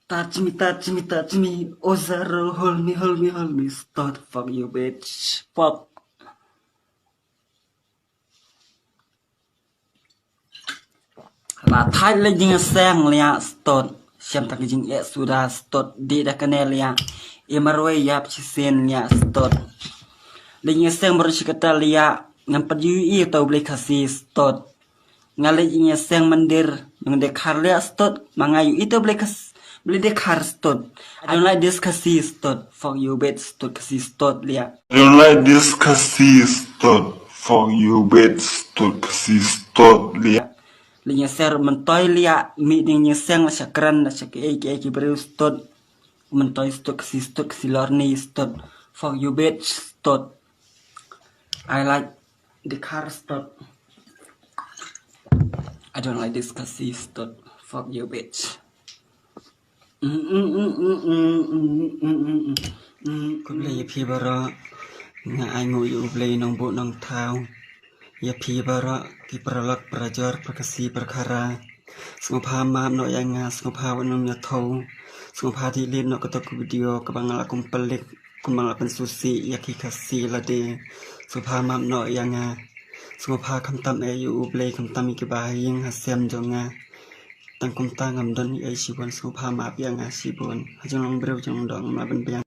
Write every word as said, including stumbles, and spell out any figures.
Touch me, touch me, touch me. Oh Zaro, hold me, hold me, hold me. Stud, fuck you, bitch. Fuck. La thait la jing seng lia stud. Siam tak jing ek suda stud. Di da kane lia. Imarwe yap chisen lia stud. La jing seng baru chikata lia. Ngam pat yu i tau beli kasi stud. Nga leh ïa seng mandir, nang de khar lia stud, ma nga yu i to beli kas, beli de khar stud. I don't like this kasi stud, fuck you bitch stud kasi stud lia. I don't like this kasi stud, fuck you bitch stud kasi stud lia. Li ïa ser mentoi lia, mi ding ïa seng la chakran, la chak ei ki ei ki breu stud. Mentoi stud kasi stud kasi lorni stud, fuck you bitch stud. I like the car stud. I don't like this kasi stud. Fuck you, bitch. Khublei ïa phi baroh. Nga ai nguh ïa U Blei nongbuh nongthaw ïa phi baroh ki paralok parajor parkasi parkhara. Sngewbha map noh ïa nga, sngewbha wat nym ïathuh. Sngewbha delete noh kato ka video kaba nga la kum pelik, kum ba nga la pynsngewsih ïa ki Khasi lade. Sngewbha map noh ïa nga. Sngewbha khamtam eh ïa U Blei, khamtam ïa ki ba ha ïing ha sem jong nga. Tang kumta ngam don ei ei shibun, sngewbha map ïa nga shibun. Ha jong long briew jong long doh ngam lah ban biang.